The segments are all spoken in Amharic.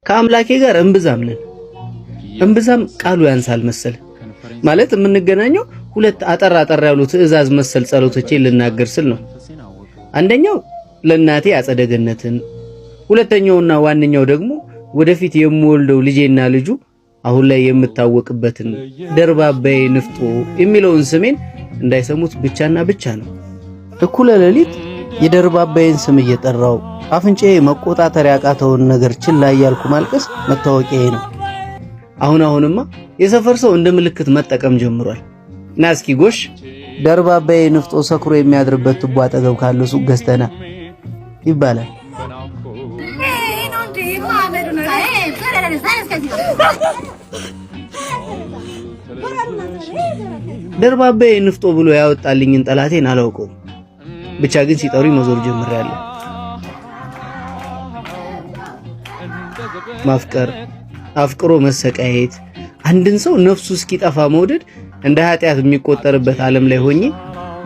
ከአምላኬ ጋር እምብዛም ነን። እምብዛም ቃሉ ያንሳል መሰል። ማለት የምንገናኘው ሁለት አጠር አጠር ያሉ ትዕዛዝ መሰል ጸሎቶቼ ልናገር ስል ነው። አንደኛው ለእናቴ አጸደ ገነትን፣ ሁለተኛውና ዋነኛው ደግሞ ወደፊት የምወልደው ልጄና ልጁ አሁን ላይ የምታወቅበትን ደርባባዬ ንፍጦ የሚለውን ስሜን እንዳይሰሙት ብቻና ብቻ ነው። እኩለ ሌሊት የደርባባዬን ስም እየጠራው አፍንጫዬ መቆጣጠር ያቃተውን ነገር ችላ እያልኩ ማልቀስ መታወቂያዬ ነው። አሁን አሁንማ የሰፈር ሰው እንደ ምልክት መጠቀም ጀምሯል። ና እስኪ ጎሽ ደርባባዬ ንፍጦ ሰክሮ የሚያድርበት ቱቦ አጠገብ ካለ ሱቅ ገዝተና ይባላል። ደርባባዬ ንፍጦ ብሎ ያወጣልኝን ጠላቴን አላውቀውም። ብቻ ግን ሲጠሩኝ መዞር ጀምሬያለሁ። ማፍቀር፣ አፍቅሮ መሰቃየት፣ አንድን ሰው ነፍሱ እስኪጠፋ መውደድ እንደ ኃጢአት የሚቆጠርበት ዓለም ላይ ሆኜ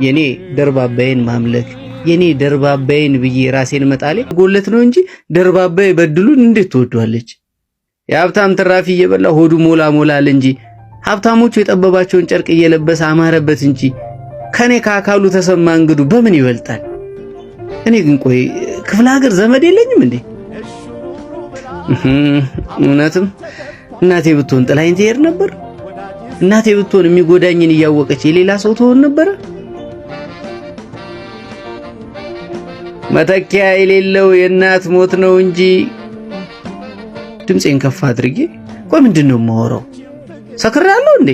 የኔ ደርባባዬን ማምለክ የኔ ደርባባዬን ብዬ ራሴን መጣሌ ጎለት ነው እንጂ ደርባባዬ በድሉን እንዴት ትወዷለች? የሀብታም ትራፊ እየበላ ሆዱ ሞላ ሞላል እንጂ ሀብታሞቹ የጠበባቸውን ጨርቅ እየለበሰ አማረበት እንጂ ከኔ ከአካሉ ተሰማ እንግዱ በምን ይበልጣል? እኔ ግን ቆይ ክፍለ ሀገር ዘመድ የለኝም እንዴ? እውነትም እናቴ ብትሆን ጥላኝ ትሄድ ነበር? እናቴ ብትሆን የሚጎዳኝን እያወቀች የሌላ ሰው ትሆን ነበረ? መተኪያ የሌለው የእናት ሞት ነው እንጂ። ድምፄን ከፍ አድርጌ ቆይ ምንድን ነው የማወራው? ሰክሬያለሁ እንዴ?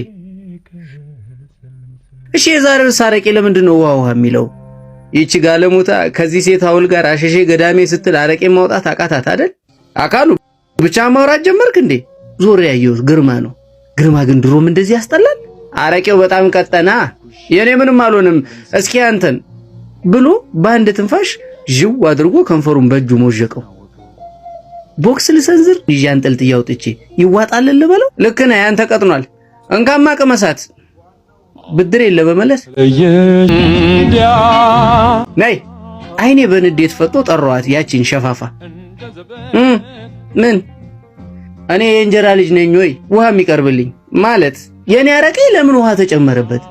እሺ የዛሬው አረቄ ለምንድን ነው ውሃ ውሃ የሚለው? ይቺ ጋለሞታ ከዚህ ሴት ሐውል ጋር አሸሼ ገዳሜ ስትል አረቄ ማውጣት አቃታት አይደል? አካሉ ብቻ ማውራት ጀመርክ እንዴ? ዞር ያየሁት ግርማ ነው። ግርማ ግን ድሮም እንደዚህ ያስጠላል። አረቄው በጣም ቀጠና። የኔ ምንም አልሆንም፣ እስኪ አንተን ብሎ በአንድ ትንፋሽ ዥው አድርጎ ከንፈሩን በእጁ ሞዠቀው። ቦክስ ልሰንዝር ይዤ አንጠልጥዬ አውጥቼ ይዋጣል ልበለው? ልክ ነህ፣ ያንተ ቀጥኗል። እንካማ ቅመሳት። ብድሬን ለመመለስ ነይ። አይኔ በንዴት ፈጦ ጠራዋት ያቺን ሸፋፋ። ምን እኔ የእንጀራ ልጅ ነኝ ወይ ውሃ የሚቀርብልኝ? ማለት የኔ አረቄ ለምን ውሃ ተጨመረበት?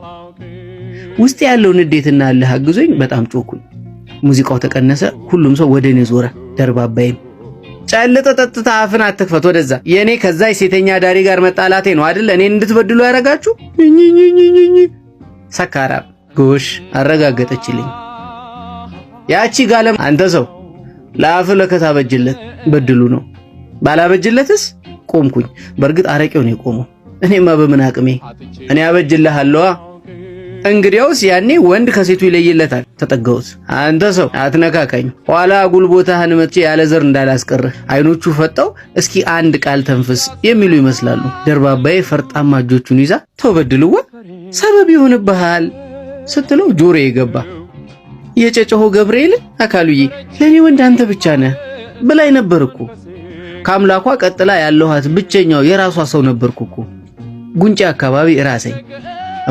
ውስጥ ያለው ንዴትና እልህ አግዞኝ በጣም ጮኩኝ። ሙዚቃው ተቀነሰ። ሁሉም ሰው ወደ እኔ ዞረ። ደርባባይም ጨልጠ ጠጥታ አፍን አትክፈት ወደዛ። የኔ ከዛ ሴተኛ ዳሪ ጋር መጣላቴ ነው አይደል እኔን እንድትበድሉ ያረጋችሁ? ሰካራም ጎሽ አረጋገጠችልኝ። ያቺ ጋለም አንተ ሰው ለአፍ ለከት አበጅለት በድሉ ነው ባላበጅለትስ ቆምኩኝ። በእርግጥ አረቄው ነው የቆመው። እኔማ በምን አቅሜ እኔ አበጅልሃለዋ። እንግዲያውስ ያኔ ወንድ ከሴቱ ይለይለታል። ተጠጋሁት። አንተ ሰው አትነካካኝ፣ ኋላ ጉልቦታህን መጥቼ ያለ ዘር እንዳላስቀርህ። አይኖቹ ፈጠው እስኪ አንድ ቃል ተንፍስ የሚሉ ይመስላሉ። ደርባባዬ ፈርጣማ እጆቹን ይዛ ተው በድልዋ ሰበብ ይሆንብሃል ስትለው ጆሮዬ ገባ። የጨጨሆ ገብርኤል አካሉዬ ለኔ ወንድ አንተ ብቻ ነህ ብላኝ ነበር እኮ። ከአምላኳ ቀጥላ ያለኋት ብቸኛው የራሷ ሰው ነበርኩ እኮ። ጉንጬ አካባቢ ራሰኝ።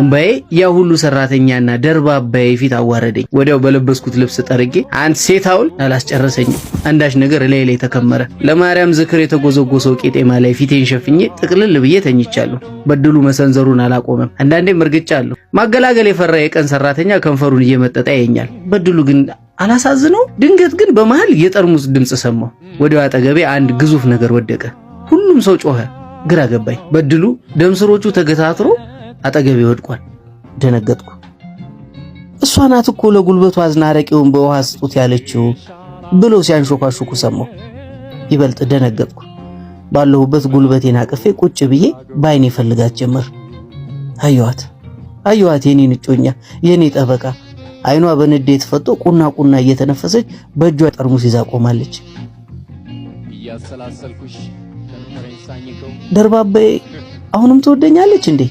እምባዬ ያ ሁሉ ሰራተኛና ደርባባዬ ፊት አዋረደኝ። ወዲያው በለበስኩት ልብስ ጠርጌ አንድ ሴት አውል አላስጨረሰኝም። አንዳች ነገር እላይ ላይ ተከመረ። ለማርያም ዝክር የተጎዘጎሰው ቄጤማ ላይ ፊቴን ሸፍኜ ጥቅልል ብዬ ተኝቻለሁ። በድሉ መሰንዘሩን አላቆመም። አንዳንዴም እርግጫ አለሁ። ማገላገል የፈራ የቀን ሰራተኛ ከንፈሩን እየመጠጠ ያየኛል። በድሉ ግን አላሳዝነው። ድንገት ግን በመሃል የጠርሙስ ድምፅ ሰማሁ። ወዲያው አጠገቤ አንድ ግዙፍ ነገር ወደቀ። ሁሉም ሰው ጮኸ። ግራ ገባኝ። በድሉ ደምስሮቹ ተገታትሮ አጠገቤ ወድቋል። ደነገጥኩ። እሷ ናት እኮ ለጉልበቱ አዝና አረቄውን በውሃ ስጡት ያለችው ብሎ ሲያንሾካሾኩ ሰማሁ። ይበልጥ ደነገጥኩ። ባለሁበት ጉልበቴን አቅፌ ቁጭ ብዬ በአይኔ ፈልጋት ጀመር። አየኋት፣ አየኋት፣ የኔን እጮኛ፣ የኔ ጠበቃ። አይኗ በንዴት ፈጦ ቁና ቁና እየተነፈሰች በእጇ ጠርሙስ ይዛ ቆማለች። ደርባባዬ አሁንም ትወደኛለች እንዴ?